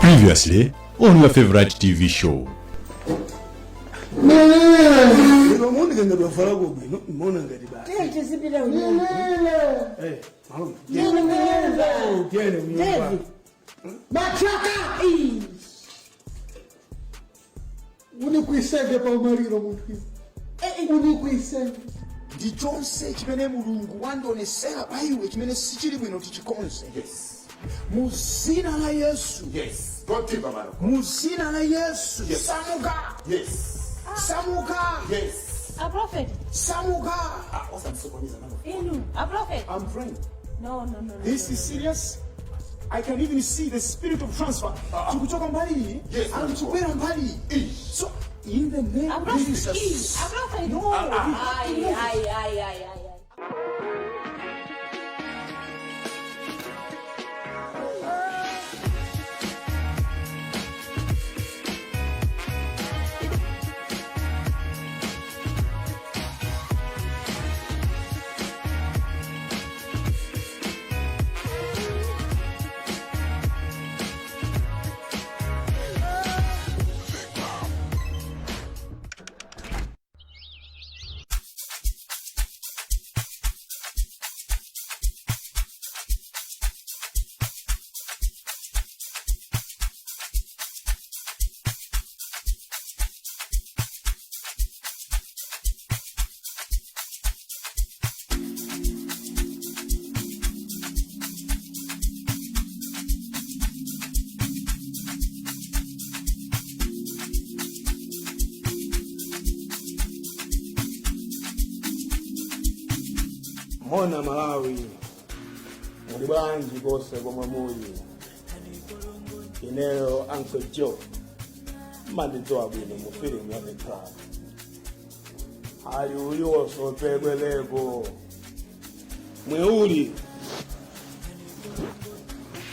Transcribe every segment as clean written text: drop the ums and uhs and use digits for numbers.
Previously on your favorite TV show. Inomuoneka ngati wavalako bwino, mona ngati basi. Tiye tizipita kunyumba. Eh, malume. Tiyeni kunyumba. Tiyeni kunyumba. David. Machoka. Ii. Unikwisenge pa umaliro munthu iwe. Unikwisenge. Ndi chonse chimene Mulungu wandionesera pa iwe chimene sichili bwino tichikonze mu zina la Yesu. Yes. Go deeper, man of God. Mu zina la Yesu. Yes. Samuka. Samuka. Yes. A prophet. Samuka. Ah, osamsokoneza, man of God. Inu, a prophet. I'm praying. No. This is serious. I can even see the spirit of transfer. Chikuchoka mbali iyi, Yes, man of God. chikubwera mbali iyi. So in the name A of prophet. Jesus. A prophet. No, we have to Aye, move. aye, aye, aye, aye. Moni Malawi, muli bwanji konse komwe muli? Ineyo Uncle Joe, mandidziwa bwino mu filimu ya The Club. Ali uliwonso pekweleko mweuli.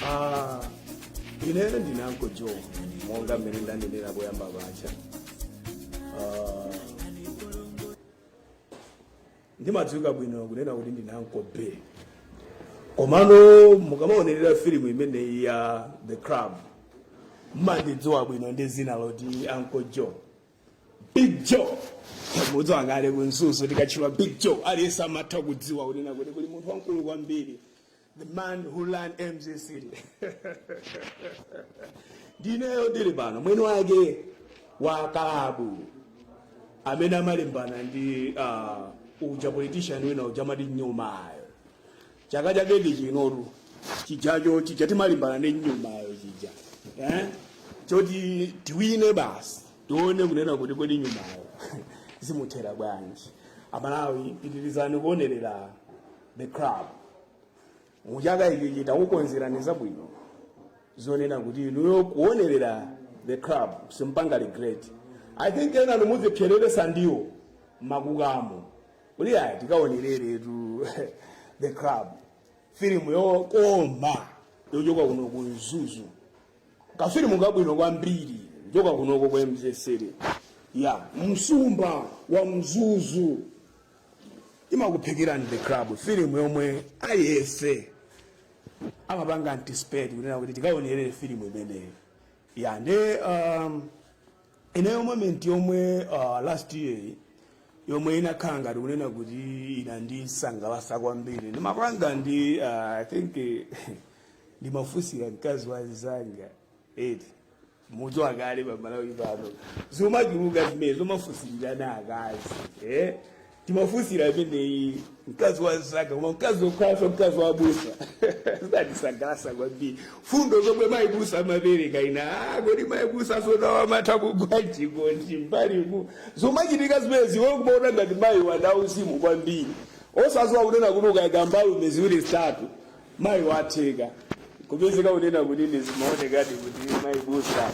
Ah, ineyo ndine Uncle Joe, monga mmene ndanenera poyamba pacha. Ah, ndimadziwika bwino kunena kuti ndine Uncle Bay, komano mukamaonerera filimu imeneyi ya The Club, mmandidziwa bwino ndi zina loti Uncle Joe, Big Joe. Mudziwa kale ku Mzuzu tikatchula Big Joe, aliyense amatha kudziwa kunena kuti kuli munthu wamkulu kwambiri, the man who ran MZ City. Ndineyo ndili pano, mwini wake wa kalabu amene amalimbana ndi uja politician wina uja amati Nyumayo. Chaka chakedi chinotu chijacho chija timalimbana ndi Nyumayo chija, eh? Choti tiwine basi, tione kunena kuti kodi Nyumayo zimuthera bwanji. Amalawi, pitirizani kuonerera The Club. Muchaka ichi chitakukonzerani zabwino zonena kuti inuyo kuonerera The Club simpanga regret. I think ena mudzipsereresa ndiwo makukamo kuti ayi, tikaonereretu The Club, filimu yokoma yochoka kuno ku Mzuzu, kafilimu kabwino kwambiri yochoka kunoko ku MZ City ya msumba wa Mzuzu. Imakuphikirani The Club, filimu yomwe aliyense amapanga anticipate kunena kuti tikaonerere filimu imeneyo ya. Nde ineyo moment yomwe last year yomwe inakhala ngati kunena kuti inandisangalatsa kwambiri, ndimapanga ndi I think ndimafunsira mkazi wa zanga eti. Mudziwa kale pamalawi pano zomachuluka zimene zomafunsirana akazi, eh? Timafunsira imeneyi mkazi wa zanga, koma mkazi okhalanso mkazi wa busa. Zinandisangalatsa kwambiri fundo zomwe mayi busa amapereka ina. Ah, kodi mayi busa sonawo amatha kugwa chikondi mbalimu? Zomachitika zimene ziwe kumaona ngati mayi wadauzimu kwambiri, osadziwa kunena kuti ukayika mbalume ziwiri zitatu mayi watheka kupezeka kunena kuti ine zimaonekadi kuti mayi busa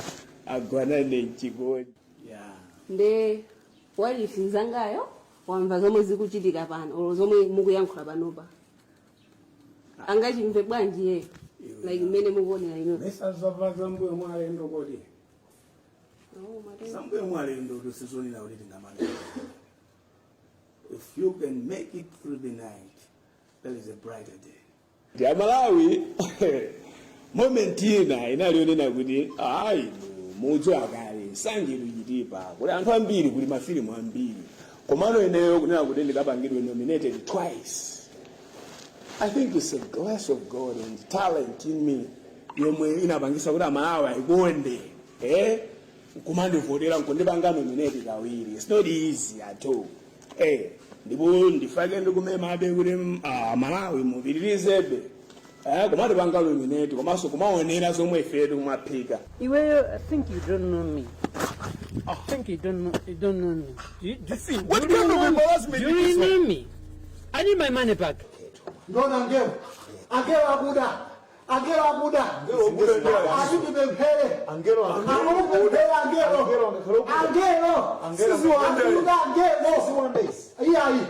agwanane mchikondi, yeah. Nde what if nzangayo wamva zomwe zikuchitika pano olo zomwe mukuyankhula panopa, angachimve bwanji yeyo, like mmene mukuonera ino? Mesazava zambuyo mwa alendo kodi? Oh, matero. Zambuyo mwa alendo tusizonena kuti tingamane. If you can make it through the night, there is a brighter day. Amalawi, Moment ina inali yonena kuti ayi, mudziwa kale Nsanje to Chitipa kuli anthu ambiri, kuli mafilimu ambiri, komano ineyo kunena kuti ndikapangidwe nominated twice, I think it's a grace of God and talent in me yomwe inapangisa kuti Amalawi ayikonde, kumandivotera nkundipanga nominate kawiri. It's not easy at all. Ndipo ndifake ndikumemabe kuti Malawi mupitirizebe kumatipanga nominate komanso kumaonera zomwe ife tikumaphika. Iweyo, I think you don't know me. I think you don't know me. See, what Do you kind of know me? embarrassment Do is you this one? know me? I need my money back. Ndona angelo, angelo akuda, angelo akuda, atipemphere. Angelo. Akupemphera angelo. Angelo. Angelo siziwakuda angelo. Iyayi,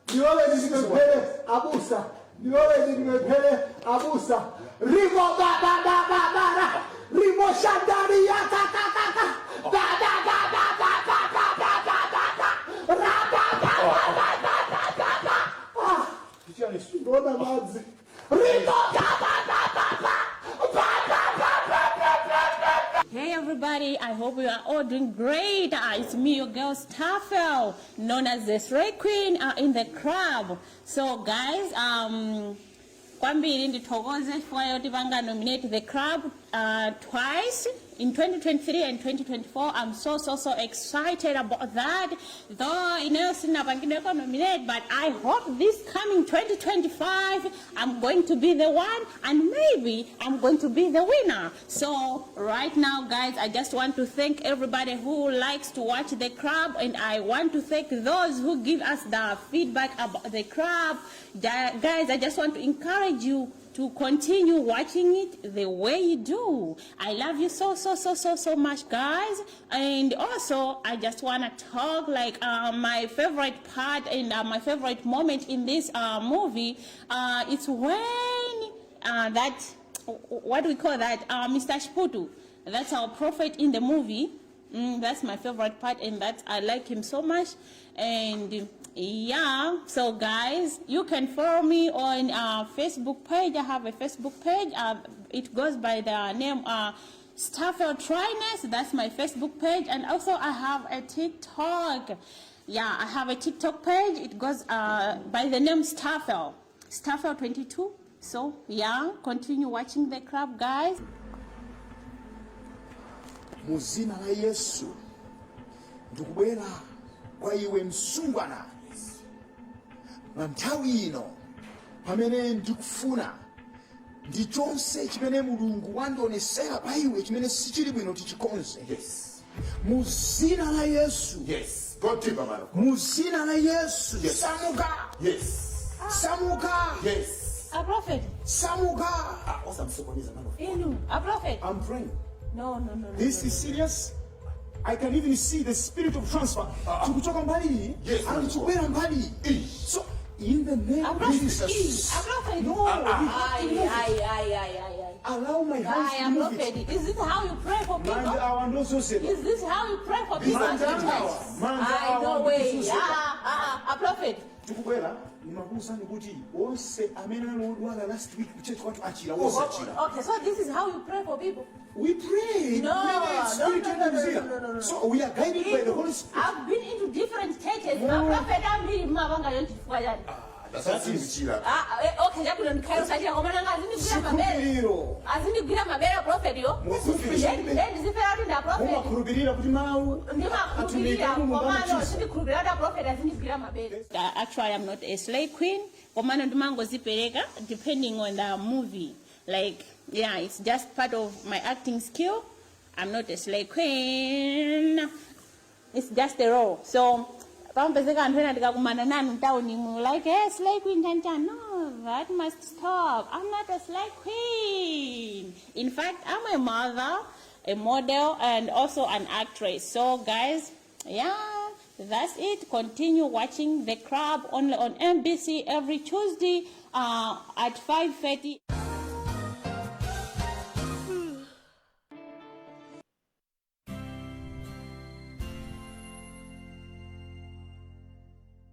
ndilole ndipemphere abusa, ndilole ndipemphere abusa. Rimo ba ba ba ba ba ra rimo shandari ya ta ta ta ta ba ba ba ba ba ba ba ba ba ba ba ra ba ba ba ba ba ba ba ba. Ah, ndona madzi. Rimo ba ba ba ba ba ba ba ba ba ba ba ba. Hey everybody, I hope you are all doing great. It's me, your girl Starfell, known as the Stray Queen in the club. So guys, kwambiri ndithokoze chifukwa yoti nominate the club twice in 2023 and 2024. I'm so so so excited about that, though ineyo sinapangidweko nominate, but I hope this coming 2025 I'm going to be the one and maybe I'm going to be the winner. So right now, guys, I just want to thank everybody who likes to watch the club, and I want to thank those who give us the feedback about the club. Guys, I just want to encourage you to continue watching it the way you do. I love you so, so, so, so, so much, guys. And also, I just want to talk like my favorite part and my favorite moment in this movie. It's when that, what do we call that? Mr. Shputu. That's our prophet in the movie. That's my favorite part, and that I like him so much. And yeah, so guys, you can follow me on Facebook page. I have a Facebook page. It goes by the name Staffel Tryness. That's my Facebook page. And also I have a TikTok. Yeah, I have a TikTok page. It goes by the name Staffel. Staffel 22. So yeah, continue watching the club, guys. Mu zina la Yesu, ndikubwera kwa iwe msungwana pa nthawi ino pamene ndikufuna ndi chonse chimene Mulungu wandionesera pa iwe chimene sichili bwino tichikonze. Mu zina la Yesu. Yes. Go deeper, man of God. Mu zina la Yesu. Yes. Samuka. Samuka. A prophet. Samuka. Ah, osamsokoneza, man of God. Inu, a prophet. I'm praying. No. This No, is serious. I can even see the spirit of transfer. Chikuchoka mbali iyi, Yes, and chikubwera mbali iyi. So, in the name A of prophet. Jesus. A prophet. No, we have to Aye, move it. aye, aye, aye, aye, aye. Allow my hands Aye, to a move it. prophet. Is this how you pray for people? Manja awa ndozosera. Is this how you pray for people? Manja awa. Manja Aye, awa no way. ndozosera. Ah, ah, ah, a prophet. Tikubwera nimakuwuzani kuti onse amene ali odwala last week ku church kwathu achira wonse, achira. Okay, so this is how you pray for people. We pray. No, Pray, no, Spirit no, no, no, and no, no, no, no. So we are guided by the Holy Spirit. I've been into different churches. Ma prophet ambiri mumapanga chifukwa chani? Ndasasindichira. Ah, okay, chabwino, ndikhale usachira, koma nanga azindigwira mabere. Chikhulupiriro. Azindigwira mabere prophet yo. Mukhulupirira. Ndizifera kuti nda prophet. Mumakhulupirira kuti mawu Ndimakhulupirira, atumiki Mulungu komano amachiza. sindikhulupirira kuti a prophet azindigwira mabere. Actually, I'm not a slay queen, komano ndimangozipereka depending on the movie. Like, yeah, it's just part of my acting skill. I'm not a slay queen. It's just a role. So pamapezeka anthu ena ndikakumana nanu mtawuni mu, like, "Hey, slay queen, chancha." No, that must stop. I'm not a slay queen. In fact, I'm a mother, a model, and also an actress. So guys, yeah, that's it. Continue watching The Club only on MBC every Tuesday at 5:30.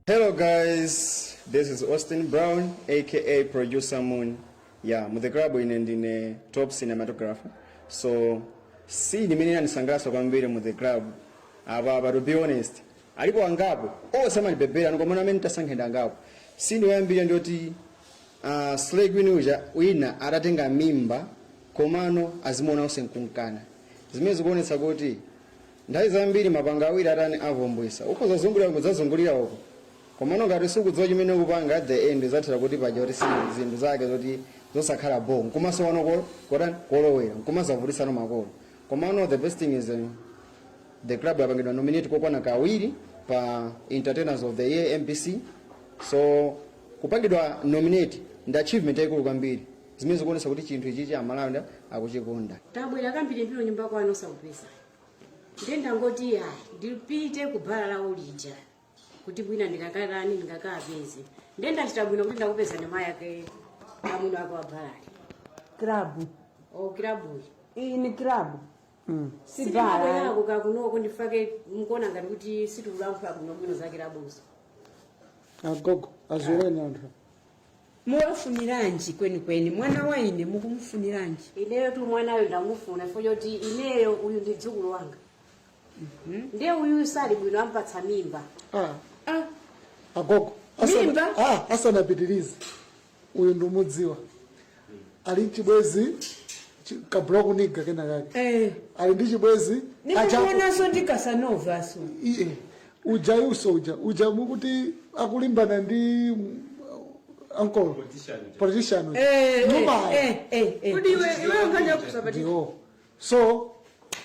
Hello guys, this is Austin Brown, aka Producer Moon. Ya, mu The Club ine ndine top cinematographer, so scene imene inandisangalatsa kwambiri mu The Club apa, to be honest, alipo angapo onse amandibebera, koma amene tasankhenda angapo. Scene yoyambira ndiyoti slay queen uja wina atatenga mimba, komano azimuona onse nkunkana, zimene zikuonetsa kuti nthawi zambiri mapanga awiri atani avumbwisa, ukhoza zungulira kudzazungulira uko, komano ngati sukudziwa chimene ukupanga, at the end zathera kuti paja kuti si zinthu zake zoti zosakhala bo, nkumasowa kotani kolowera, nkumazavutitsano makolo. Komano the best thing is The Club yapangidwa nominate kokwana kawiri pa Entertainers of the Year MBC. So kupangidwa nominate ndi achievement yayikulu kwambiri, zimene zikuonetsa kuti chinthu ichichi Amalawi akuchikonda. Tabwera kambirimbiri nyumba kwanu osakupeza, ndiye ndangoti ayi, ndipite ku bala lawo lija kuti bwina ndingakatani, ndingakapeze. Ndiye ndachita bwino kuti ndakupeza ndi mayi ake amwino ake wa balali. Club. O, club. Iyi ni club, si bala. Sitimabwerako kakunoko, ndifake mukuona ngati kuti situkulankhula bwinobwino za club zo. Agogo, azuleni anthu. Muwafuniranji kwenikweni? Mwana wa ine mukumufuniranji? Ineyo tu mwanayo ndamufuna chifukwa choti ineyo uyu ndi dzukulu wanga, ndiye uyu sali bwino, ampatsa mimba. Ah. Ah. Agogo. Mimba? Ah, asanapitirize, uyu ndumudziwa, ali mchibwezi kablock nigga kena kake. Ali ndi chibwezi. Ndikuonanso ndi Casanovaso. Iye uja yuso uja mukuti akulimbana ndi uncle politician uja. Nyuma. Kodi iwe nkhani yakuza pati? Ndiwo, so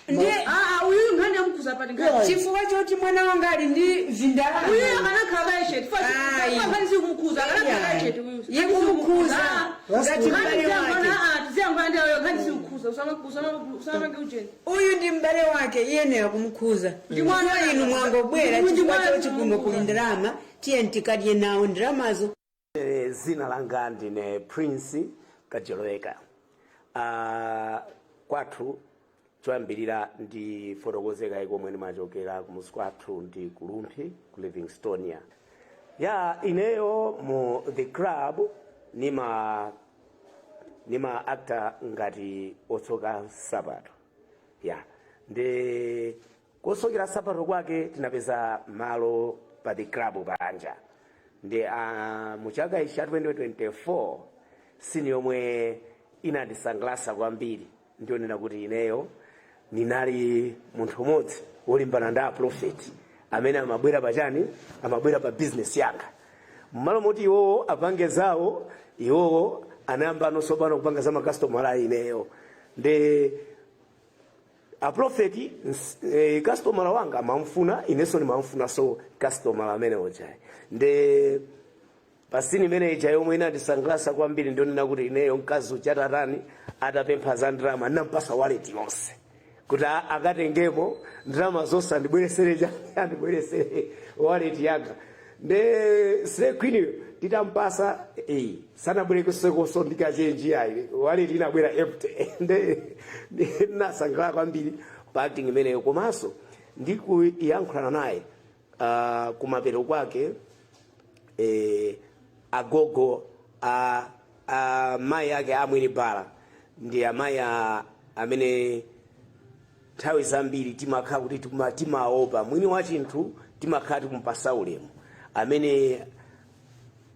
Ndiye Ah, ah, uyu nkhani yamukuza pati nkhani? Chifukwa choti mwana wanga ali ndi vindalama. Uyu akanakhala kaye chete. Ayi. Nkhani sikumukhuza, akanakhala kaye chete uyu. Yekumukhuza ngati m'bale wake. Tiziyankhula ndi ayo, nkhani sikumukhuza, usamapange ucheni. Uyu ndi m'bale wake, iyenera kumukhuza. Ndi mwana. Inu mwangobwera Ndi chifukwa mwana. choti kuno kuli ndalama, tiye tikadye nawo ndalamazo. Zina langa ndine Prince Kajoloweka. Kwathu choyambirira ndi fotokozeka komwe ndimachokera. Kumuzi kwathu ndi ku Rumphi, ku Livingstonia. Ya, ineyo mu The Club nima actor ngati otsoka nsapato. Ya, ndi kosokera nsapato kwake tinapeza malo pa The Club panja. Ndi muchaka ichi cha 2024, scene yomwe inandisangalatsa kwambiri ndionena kuti ineyo ninali munthu umodzi wolimbana ndi aprofeti amene amabwera pachani, amabwera pa business yanga. Mmalo moti iwowo apange zawo, iwowo anayamba nonso pano kupanga za makasitomala ineyo. Ndi aprofeti kastomala wanga amamfuna, inenso ndimamfunanso kastomala amene uja. Ndi pa scene imene ija yomwe inandisangalatsa kwambiri, ndionena kuti ineyo mkazi uja atatani, atapempha za ndalama, ndinampasa wallet yonse kuti akatengemo ndalama zonse, andibweresere cha andibweresere wallet yanga. Nde slay queen titampasa, sanabwerekesekonso ndi ka change ayi, wallet inabwera empty. Nde ndinasangalala kwambiri pa acting imeneyo, komanso ndikuyankhulana naye kumapeto kwake, agogo a mayi ake amwini bala ndi amayi amene nthawi zambiri timakhala kuti timaopa mwini wa chinthu, timakhala tikumpasa ulemu, amene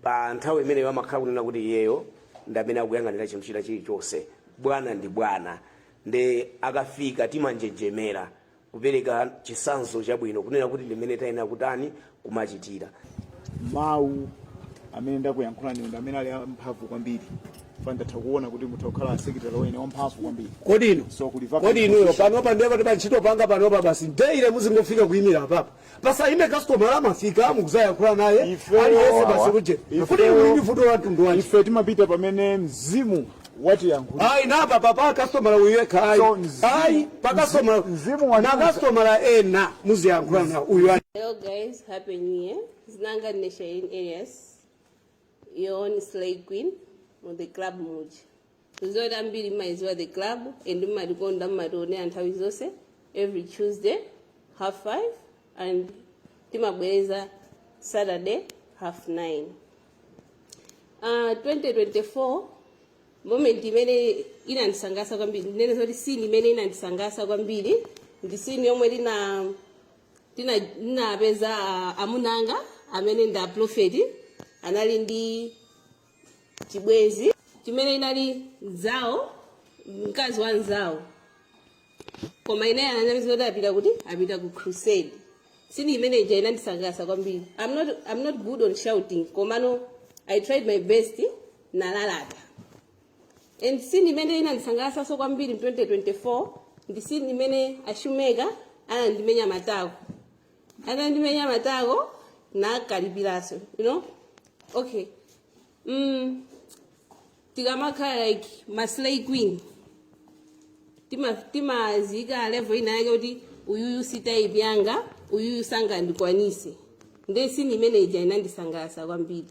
pa nthawi imeneyo amakhala kunena kuti iyeyo ndi amene akuyang'anira chinthu china chilichonse, bwana ndi bwana. Ndi akafika timanjenjemera, kupereka chitsanzo chabwino kunena kuti ndimene tayenera kutani, kumachitira. Mawu amene ndakuyankhulani ndi amene ali amphamvu kwambiri. Fa ndatha kuona kuti mutha kukhala secretary wene wamphamvu kwambiri. Kodi inu So kuli kodi inuyo panopa ndiye pati pa ntchito panga panopa basi ndeire muzingofika kuyimira apapa, pasaime customer amafika mukuzayankhula naye aliyense basi kuje kuti uli ndi vuto la mtundu wanji? Ife timapita pamene mzimu watiyankhula. Ayi, napa papa customer uyu yekha ayi. So, Ayi, pa customer mzimu na customer ena muziyankhula nawo uyu ayi. Hello guys, happy new year. Dzina langa ndine Shireen Elias, your own slay queen mu The Club muja. Tuzoti ambiri mmaiziwa The Club and mmatikonda, mmationera nthawi zonse every Tuesday 5:30 and timabwereza Saturday 9:30. 2024 Moment imene inandisangalatsa kwambiri, ndinene zoti scene imene inandisangalatsa kwambiri ndi scene yomwe tinapeza amunanga amene ndi aprofeti anali ndi chibwenzi chimene inali mzawo, mkazi wa mzawo, koma ineyo ananamiza kuti apita, kuti apita ku crusade. Scene imene ija inandisangalatsa kwambiri. I'm not good on shouting, komano I tried my best, nalalata. And scene imene inandisangalatsanso kwambiri mu 2024 ndi scene imene ashumeka anandimenya matako, anandimenya matako nakalipiranso. Okay, tikamakhala like ma slay queen, timazika level ina yake kuti uyuyu si type yanga, uyuyu sangandikwanise. Nde scene imene ija inandisangalatsa kwambiri.